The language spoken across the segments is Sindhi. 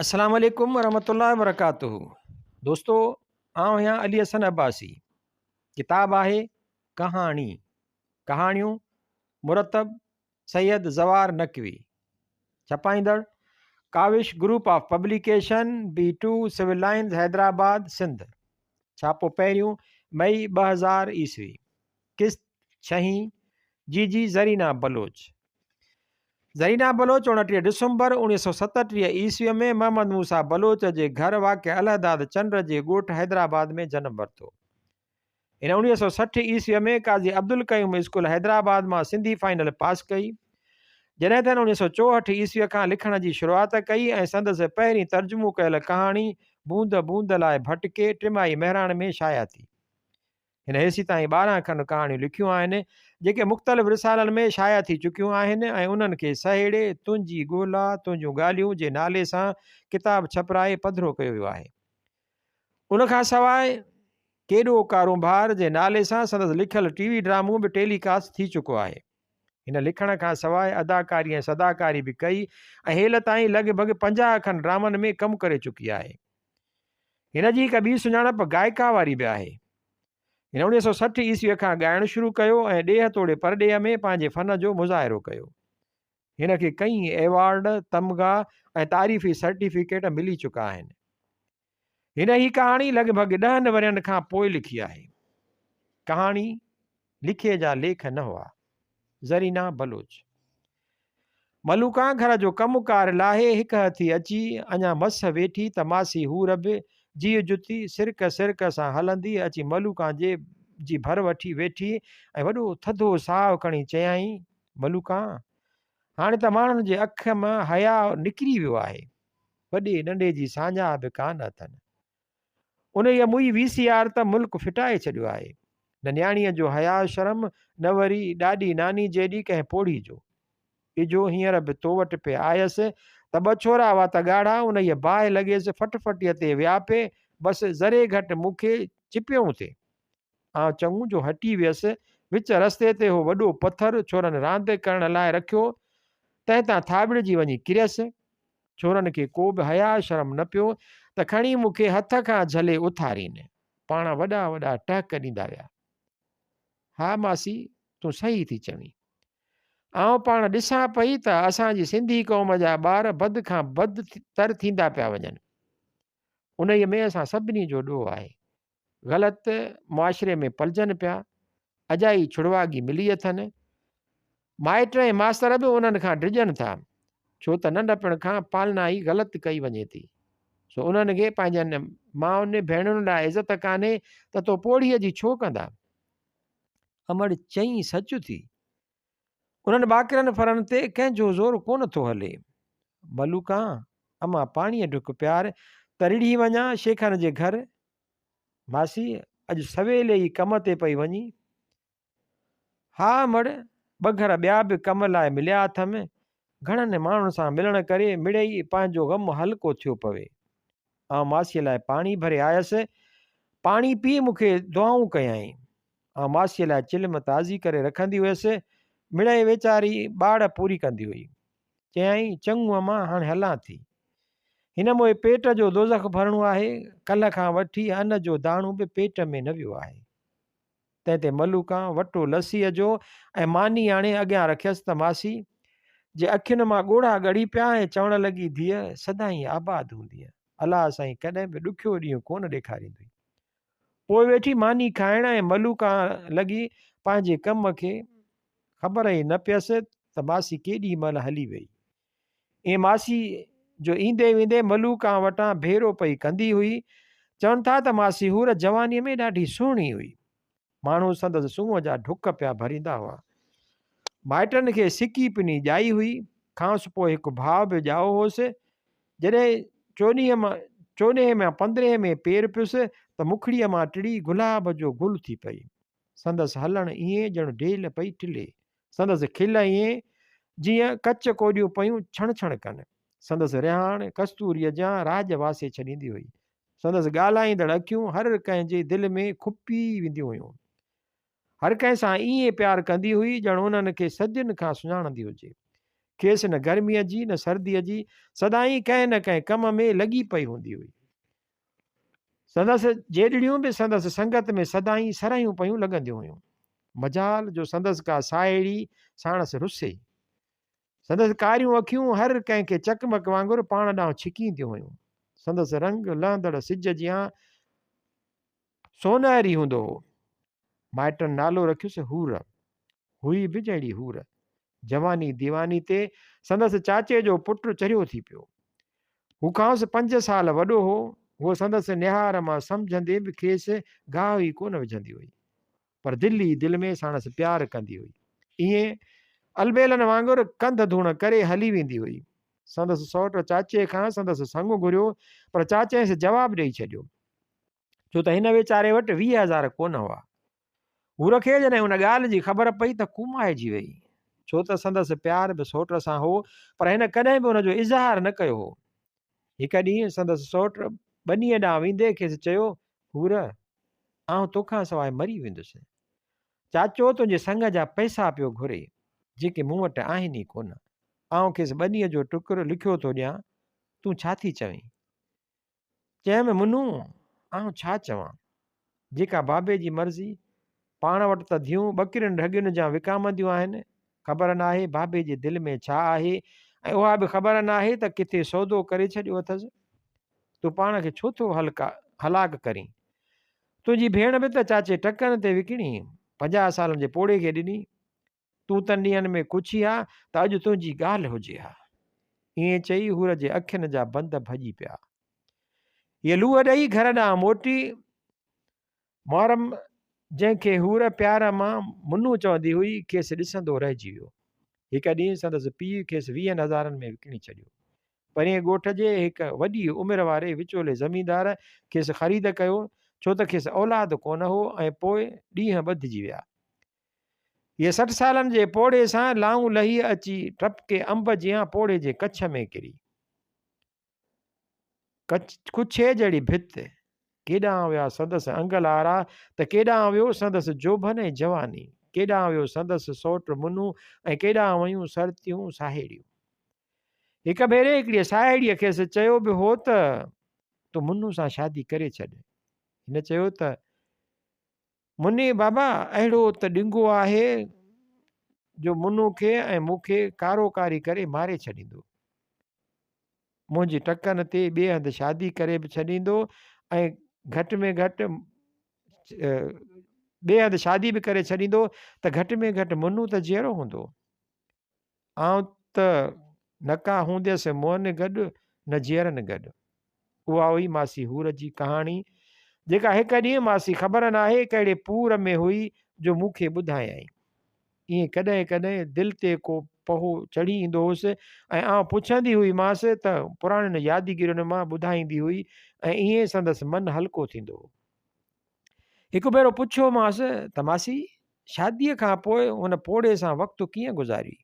السلام عليڪم ورحمة الله وبرڪاته دوستو آئون آهيان علي حسن عباسي ڪتاب آهي ڪهاڻي ڪهاڻيون مرتب سيد زوار Naqvi ڇپائيندڙ Kawish group of publication B two civil lines Hyderabad Sindh ڇاپو پهريون مئي 2000 عيسوي قسط ڇهين جي جي زرينا بلوچ زرينا بلوچ 29 ڊسمبر 1937 عيسويء ۾ محمد موسيٰ بلوچ جي گهر واقع الهداد چنڊ جي ڳوٺ حيدرآباد ۾ جنم ورتو. هن 1960 عيسويء ۾ قاضي عبدالقيوم اسڪول حيدرآباد مان سنڌي فائنل پاس ڪئي. جڏهن ته هن 1964 عيسويء کان لکڻ جي شروعات ڪئي ۽ سندس پهرين ترجمو ڪيل ڪهاڻي بوند بوند لاء ڀٽڪي ٽماهي مهراڻ ۾ شايع ٿي. هن هيسيتائين 12 کن ڪهاڻيون لکيون آهن، جيڪي مختلف رسالن ۾ شايع ٿي چڪيون آهن ۽ انهن کي سهيڙي تنهنجي ڳولا، تنهنجون ڳالهيون جي نالي سان ڪتاب ڇپرائي پڌرو ڪيو ويو آهي. ان کان سواء ڪيڏو ڪارونڀار جي نالي سان سندس لکيل ٽي وي ڊرامو به ٽيلي ڪاسٽ ٿي چڪو آهي. هن لکڻ کان سواء اداڪاري ۽ صداڪاري به ڪئي ۽ هيل تائين لڳ ڀڳ 50 کن ڊرامن ۾ ڪم ڪري چڪي آهي. هن جي هڪ ٻي سڃاڻپ گائڪا واري به آهي. هن 1960 عيسويء کان ڳائڻ شروع ڪيو ۽ ڏيهه توڙي پرڏيهه ۾ پنهنجي فن جو مظاهرو ڪيو. هن کي ڪئين ايوارڊ، تمغا ۽ تعريفي سرٽيفڪيٽ ملي چڪا آهن. هن هي ڪهاڻي لڳ ڀڳ ڏهن ورهين کان پوء لکي آهي. ڪهاڻي لکي جا ليک نه هئا. زرينا بلوچ. ملوڪان گهر جو ڪم ڪار لاهي هڪ هٿي اچي اڃا مس ويٺي ته ماسي هور به جيء جتي سرڪ سرڪ سان هلندي اچي ملوڪان جي جي ڀر وٺي ويٺي ۽ وڏو ٿڌو ساهه کڻي چيائين، ملوڪان! هاڻي ته ماڻهن جي اک مان حياء نڪري ويو آهي. وڏي ننڍي جي ساڃاهه به ڪانه اٿن. انهيء موئي وي سي آر ته ملڪ ڦٽائي ڇڏيو آهي. نه نياڻيء جو حياء شرم، نه وري ڏاڏي ناني جيڏي ڪنهن پوڙهي جو. اجهو هينئر به تو وٽ پئي آيس ته ٻه ڇورا وات ڳاڙها انهيء باهه لڳيس ڦٽڦٽيء تي ويا پئي، بس ذري گهٽ مون کي چپيئون ٿي. آئون چڱو جو هٽي ويس. وچ رستي تي هو وڏو پٿر ڇورن راند ڪرڻ لاء رکيو، تنهن تان ٿاٻڙجي وڃي ڪريس. ڇورن کي ڪو به حياء شرم نه پيو ته کڻي مون کي هٿ کان جهلي اٿارين. پاڻ وڏا وڏا ٽهڪ ڏيندا ويا. ها ماسي، تون صحيح ٿي چوين. آئون پاڻ ڏسان پئي ته اسان جي سنڌي قوم جا ٻار بد کان بد تر ٿيندا پيا وڃن. انهيء ۾ اسان سڀني جو ڏوهه آهي. غلط معاشري ۾ پلجن پيا، اجائي ڇڙواڳي ملي اٿن. مائٽ ۽ ماستر به انهن کان ڊڄن ٿا، ڇو ته ننڍپڻ کان پالنا ئي غلط ڪئي وڃي ٿي. سو انهن کي پنهنجن مائن ڀيڻن لاء عزت ڪانهي ته تو پوڙهيء جي ڇو ڪندا؟ امڙ چئين سچ ٿي. انهن ٻاڪرن ڦرن تي ڪنهن جو زور ڪونه ٿو هلي. ملوڪان، امان پاڻيء ڍڪ پيار ته رڙهي وڃان شيخن جي گهر. ماسي، اڄ سويل ئي ڪم تي پئي وڃين؟ ها امڙ، ٻه گهر ٻيا به ڪم لاء مليا اٿم. گهڻن ماڻهن سان ملڻ ڪري مڙئي پنهنجو غم هلڪو ٿيو پوي. آئون ماسيء لاء پاڻي ڀري آيس. پاڻي پي مون کي دعائون ڪيائين. آئون ماسيء لاء چلم تازي ڪري رکندي هيس. مڙئي ويچاري ٻاڙ پوري ڪندي هئي. چيائين، چڱو امان، هاڻي هلان ٿي. هن موئي پيٽ جو دوزخ ڀرڻو آهي. ڪلهه کان وٺي ان جو داڻو به پيٽ ۾ نه ويو آهي. تنهن تي ملوڪان وٽو لسيء جو ۽ ماني آڻي اڳيان رکيس ته ماسي جي اکين مان ڳوڙها ڳڙي پيا ۽ چوڻ لڳي، ڌيء، سدائين آباد هوندينء. الله سائين ڪڏهن به ڏکيو ڏينهن ڪونه ڏيکاريندوئي. پوء ويٺي ماني کائڻ ۽ ملوڪان لڳي پنهنجي ڪم کي. خبر ئي نه پيس ته ماسي ڪيڏي مهل هلي ويئي. ائين ماسي جو ايندي ويندي ملوڪان وٽان ڀيرو پئي ڪندي هئي. چون ٿا ته ماسي حور جوانيء ۾ ڏاڍي سهڻي هئي. ماڻهو سندس سونهن جا ڍڪ پيا ڀريندا هئا. مائٽن کي سڪي پني ڄائي هئي. کانئس پوء هڪ ڀاء به ڄائو هوس. جڏهن چوڏهينء مان چوڏهين مان پندرهين ۾ پير پيس ته مکڙيء مان ٽڙي گلاب جو گل ٿي پئي. سندس هلڻ ائين ڄڻ ڊيل پئي ٽلي. سندس کل ائين جيئن ڪچ ڪوڏيون پيون ڇڻ ڇڻ ڪن. سندس رهاڻ ڪستوريء جيان راڄ واسي ڇڏيندي هئي. سندس ڳالهائيندڙ اکيون هر ڪنهن جي دل ۾ کپي وينديون هيون. هر ڪنهن سان ائين پيار ڪندي هئي ڄڻ انهن کي صدين کان سڃاڻندي هجي. کيس نه گرميء جي نه سرديء جي، سدائين ڪنهن نه ڪنهن ڪم ۾ لڳي پئي هوندي هئي. سندس جيڏڙيون به سندس سنگت ۾ سدائين سرهيون پيون لڳنديون هيون. مجال جو سندس ڪا ساهيڙي ساڻس رسي. سندس ڪاريون اکيون هر ڪنهن کي چقمق وانگر پاڻ ڏانهن ڇڪينديون هيون. سندس رنگ لهندڙ سج جيان سونهري هوندو هو. مائٽن نالو رکيس حور. هئي به جهڙي حور. جواني ديواني تي سندس چاچي جو پٽ چريو ٿي پيو. هو کانئس پنج سال وڏو هو. هوء سندس نهار مان سمجهندي به کيس گاهه ئي ڪونه وجهندي هئي. پر دل ئي دل ۾ ساڻس پيار ڪندي هئي. ائين البيلن وانگر ڪنڌ ڌوڻ ڪري هلي ويندي هئي. سندس سئوٽ چاچي کان سندس سڱ گهريو، پر چاچينس جواب ڏيئي ڇڏيو. ڇو ته هن ويچاري وٽ 20 هزار ڪونه هئا. هور کي جڏهن ان ڳالهه جي خبر پئي ته ڪومائجي ويئي. ڇو ته سندس پيار به سئوٽ سان هو، پر هن ڪڏهن به ان جو اظهار نه ڪيو هو. هڪ ڏينهن سندس سئوٽ ٻنيء ڏانهن ويندي کيس چيو، هور! آئون توکان سواء مري ويندس. چاچو تنهنجي سڱ جا پئسا پيو گهري، جيڪي مون وٽ آهن ئي ڪونه. آئون کيس ٻنيء جو ٽڪر لکيو ٿو ڏيان، تون ڇا ٿي چوين؟ چيم، منو، آئون ڇا چوان؟ جيڪا بابي جي مرضي. پاڻ وٽ ته ڌيون ٻڪرين ڍڳين جيان وڪامنديون آهن. خبر ناهي بابي جي دل ۾ ڇا آهي ۽ اها به خبر ناهي ته ڪٿي سودو ڪري ڇڏيو اٿس. تون پاڻ کي ڇو ٿو هلاڪ ڪرين؟ تنهنجي ڀيڻ به ته چاچي ٽڪن تي وڪڻي 50 سالن جي پوڙهي کي ڏني. تون تن ڏينهن ۾ ڪڇي ها ته اڄ تنهنجي ڳالهه هجي ها. ائين چئي حور جي اکين جا بند ڀڄي پيا. هيء لوهه ڏئي گهر ڏانهن موٽي. محرم جنهن کي حور پيار مان منو چوندي هئي، کيس ڏسندو رهجي ويو. هڪ ڏينهن سندس پيء کيس ويهن هزارن ۾ وڪڻي ڇڏيو. پرئين ڳوٺ جي هڪ وڏي عمر واري وچولي زميندار کيس خريد ڪيو، ڇو ته کيس اولاد ڪونه هو ۽ پوء ڏينهن ٻڌجي ويا. هيء 60 سالن جي پوڙهي سان لائون لهي اچي ٽپڪي انب جيان پوڙهي جي ڪڇ ۾ ڪري. ڪڇي جهڙي ڀت، ڪيڏانهن ويا سندس انگل آرا ته ڪيڏانهن ويو سندس جوڀن ۽ جواني، ڪيڏانهن ويو سندس سئوٽ منو ۽ ڪيڏانهن ويون سرتيون ساهيڙيون. هڪ ڀيري هڪڙيء ساهيڙيء کيس چيو به هو ته تون منو سان شادي ڪري ڇڏ. هن چيو ته مني بابا اهڙو ته ڏنگو آهي جو منو کي ۽ مون کي ڪارو ڪاري ڪري ماري ڇڏيندو. منهنجي ٽڪن تي ٻئي هنڌ شادي ڪري به ڇڏيندو ۽ گهٽ ۾ گهٽ ٻئي هنڌ شادي به ڪري ڇڏيندو ته گهٽ ۾ گهٽ منو ته جيئرو هوندو. آئون ته نڪا هونديس مئن گڏ نه جيئرن گڏ. اها هئي ماسي حور جي ڪهاڻي، جيڪا هڪ ڏينهن ماسي خبر ناهي ڪهڙي پور ۾ هئي جو مون کي ٻڌايائين. ائين ڪڏهن ڪڏهن دل تي ڪو پهو چڙهي ايندو هوس ۽ آئون پڇندي هئي مانس ته پراڻين يادگيرين مان ٻڌائيندي هئي ۽ ائين سندس من هلڪو ٿيندو هو. هڪ ڀيرو پڇيومانس ته ماسي شاديء کان پوء ان پوڙهي سان وقت ڪيئن گذاريئي؟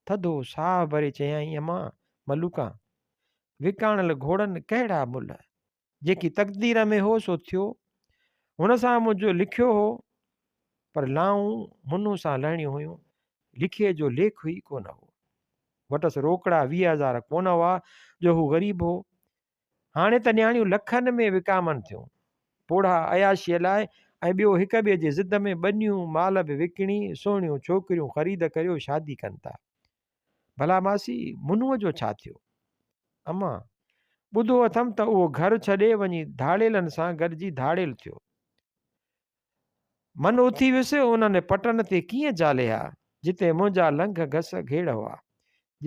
ٿڌو ساهه ڀري چيائين امان ملوڪان، وڪاڻل گهوڙن ڪهڙا ملهه، جيڪي تقدير ۾ هو سو ٿيو. هن سان منهنجو لکيو هو، پر لائون منهن سان لهڻيون هيون، لکيي جو ليک ئي ڪونه هو. وٽس روڪڙا 20 هزار ڪونه هئا جو هو غريب هو. هاڻي ته نياڻيون لکن ۾ وڪامن ٿيون. پوڙها عياشيء لاء ۽ ٻيو هڪ ٻئي جي ضد ۾ ٻنيون مال به وڪڻي سهڻيون ڇوڪريون خريد ڪريو شادي ڪن ٿا. ڀلا ماسي منوء جو ڇا ٿيو؟ امان، ٻڌو اٿم ته اهو گهر ڇڏي وڃي ڌاڙيلن سان گڏجي ڌاڙيل ٿيو. من اٿي ويس، انهن پٽن تي ڪيئن جالي ها، جتي منهنجا لنگهه گس گهيڙ هئا،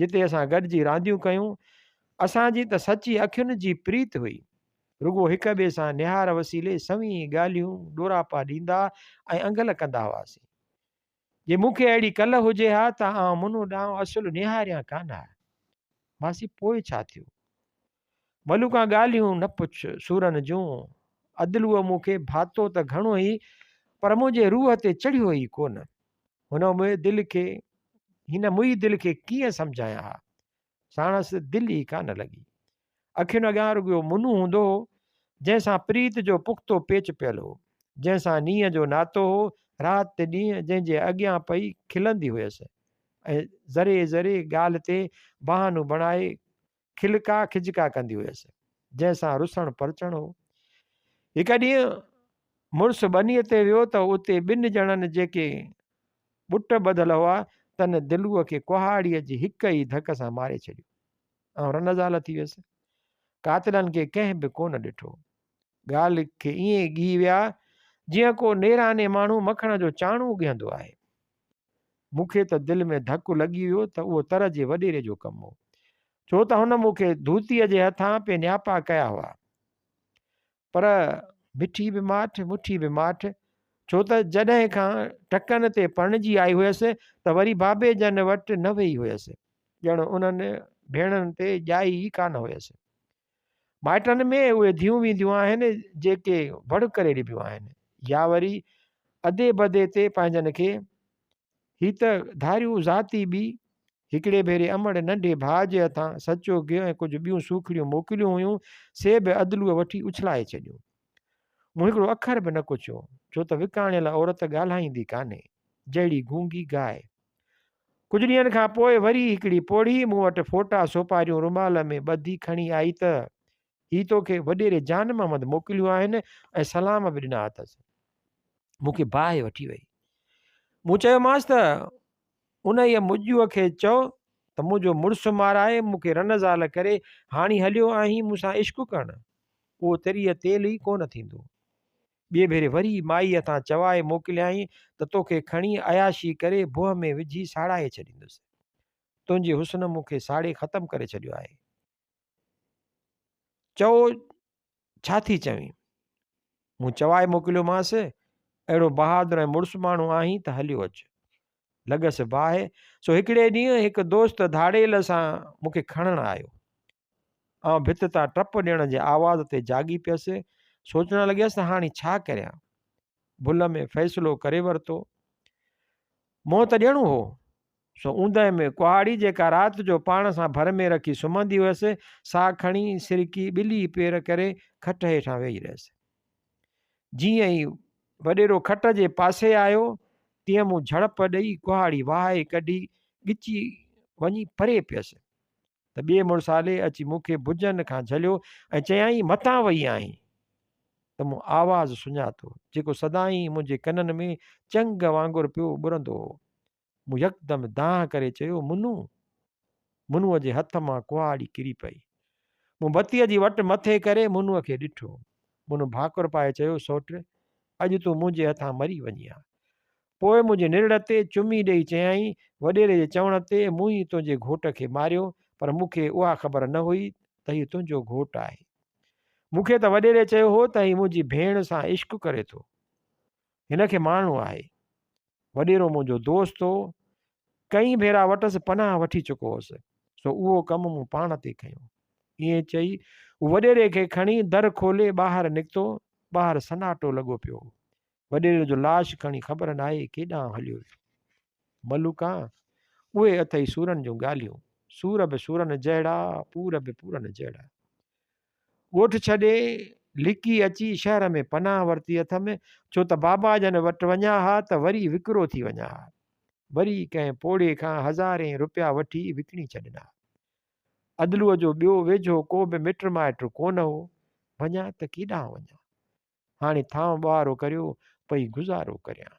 جتي اسان گڏجي رانديون ڪيون. اسان جي ته سچي اکين جي پريت هئي. رڳو هڪ ٻئي سان نهار وسيلي سوين ڳالهيون ڏوراپا ڏيندا ۽ انگل ڪندا هئاسين. جي مون کي اهڙي ڪل هجي ها ته آئون منو ڏانهن اصل نهاريان ڪانه ها. ماسي پوء ڇا ٿيو؟ ملوڪان ڳالهيون نه پڇ سورن جون. عدلوء مون کي ڀاتو ته گهڻو ئي پر منهنجي روح تي چڙهيو ئي ڪونه. هن مئي دل کي هن مئي دل کي ڪيئن سمجهايان ها؟ ساڻس دل ئي ڪانه لڳي. اکين اڳيان رڳو منو هوندو هو، جنهن سان پريت جو پختو پيچ پيل هو، جنهن سان نينهن جو ناتو هو، رات ڏينهن جنهن جي اڳيان پئي کلندي هيس. ۽ ذري ذري ڳالهه تي بهانو بڻائي کلڪا کجڪا ڪندي هيس، جنهن سان رسڻ پرچڻ هو. هڪ ڏينهن مڙس ٻنيء تي ويو ته اتي ٻن ڄڻن جيڪي ٻٽ ٻڌل هئا، تن دلوء کي ڪهاڙيء جي هڪ ئي ڌڪ سان ماري ڇڏيو. آئون رن زال ٿي ويس. قاتلن کي ڪنهن به ڪونه ڏٺو. ڳالهه کي ائين ڳهي ويا، جيئن ڪو نيراني ماڻهو مکڻ جو چاڻو ڳهندو آهي. مون کي ته دل ۾ ڌڪ لڳي ويو ته اهو تر جي وڏيري جو ڪم هو. ڇو ته هن مون کي ڌوتيء جي هٿان پئي نياپا ڪيا هئا. پر مٺي به ماٺ، مٺي به ماٺ، ڇو ته جڏهن کان ٽڪن تي پرڻجي آئي هيس ته وري بابي جن وٽ نه ويئي هيس. ڄڻ انهن ڀيڻن تي ڄائي ئي ڪانه هيس. مائٽن ۾ اهي ڌيئون وينديون آهن جيڪي وڙ ڪري ڏبيون آهن يا وري ادي بدي تي پنهنجن کي. هي ته ڌاريون ذات ئي ٻي. هڪڙي ڀيري امڙ ننڍي ڀاء جي هٿان سچو گيهه ۽ ڪجهه ٻيون سوکڙيون موڪليون هيون، سي به ادلوء وٺي اڇلائي ڇڏيون. مون هڪڙو اکر به نه ڪڇيو، ڇو ته وڪاڻيل عورت ڳالهائيندي ڪانهي، جهڙي گونگي گاء. ڪجهه ڏينهن کان پوء وري هڪڙي پوڙهي مون وٽ ڦوٽا سوپاريون رومال ۾ ٻڌي کڻي آئي ته هي توکي وڏيري جان محمد موڪليون آهن ۽ سلام به ڏنا اٿس. مون کي باهه وٺي وئي. مون چيومانس ته انهيء مڄوء کي چئو ته منهنجو مڙس مارائي مون کي رن زال ڪري هاڻي هليو آهين مون سان عشق ڪرڻ. اهو تريء تيل ئي ڪونه ٿيندو. ٻئي ڀيري وري مائي هٿان چوائي موڪليائين ته توکي کڻي عياشي ڪري بهه ۾ وجهي ساڙائي ڇڏيندس. تنهنجي حسن مون کي ساڙي ختم ڪري ڇڏيو آهي. چئو ڇا ٿي چوين؟ مون چوائي موڪليومانس، اهڙو بهادر ۽ مڙس ماڻهو آهين ته هليو اچ. لڳس باهه، سو هڪڙي ڏينهن هڪ دوست ڌاڙيل سان مون کي کڻڻ آيو. آئون ڀت تان ٽپ ڏيڻ جي آواز تي جاڳي پيس. سوچڻ لڳيس ته هاڻي ڇا ڪريان؟ ڀل ۾ فيصلو ڪري ورتو. منهن ته ڏيڻو هو. سو اوندهه ۾ ڪهاڙي جيڪا رات جو پاڻ سان ڀر ۾ رکي سمهندي هيس، سا کڻي سرڪي ٻلي پير ڪري کٽ هيٺان ويهي رهيس. جيئن ئي وڏيرو کٽ جي پاسي آيو، تيئن مون جهڙپ ڏئي ڪهاڙي وهائي ڪڍي ڳچي وڃي پري پيس. ته ٻئي مڙسالي اچي مون کي ڀجن کان جهليو ۽ چيائين، متان وئي آهين؟ ته مون آواز سڃاتو، جيڪو سدائين منهنجي ڪنن ۾ چنگ وانگر پيو ٻرندو هو. مون يڪدم دانهن ڪري چيو، منو! منوء جي هٿ مان ڪهاڙي ڪري پئي. مون بتيء جي وٽ مٿي ڪري منوء کي ڏٺو. منو ڀاڪر پائي چيو، سئوٽ! اڄ تون منهنجي هٿان مري وڃين ها. پوء منهنجي نرڙ تي چمي ڏيئي چيائين، وڏيري جي چوڻ تي مون ئي تنهنجي گهوٽ کي ماريو، پر مون کي اها خبر نه هئي ته هي تنهنجو گهوٽ آهي. مون کي ته وڏيري چيو هو ته هي منهنجي ڀيڻ سان عشق ڪري ٿو. هن کي مارڻو آهي. وڏيرو منهنجو دوست هو. ڪئين ڀيرا وٽس پناهه وٺي چڪو هوس، سو اهو ڪم مون پاڻ تي کنيو. ائين چئي هو وڏيري کي کڻي در کولي ٻاهر نڪتو. ٻاهر سناٽو لڳو پيو هو. وڏيري جو لاش کڻي خبر ناهي ڪيڏانهن هليو ويو. ملوڪان، اهي اٿئي سورن جون ڳالهيون. سور به سورن جهڙا، پور به پورن جهڙا. ڳوٺ ڇڏي لڪي اچي شهر ۾ پناهه ورتي اٿم، ڇو ته بابا جن وٽ وڃان ها ته وري وڪرو ٿي وڃان ها. وري ڪنهن پوڙهي کان هزارين رپيا وٺي وڪڻي ڇڏين ها. ادلوء جو ٻيو ويجهو ڪو به مٽ مائٽ ڪونه هو. وڃان ته ڪيڏانهن وڃان؟ هاڻي ٿانء ٻهارو ڪريو، پئي گذارو ڪريان.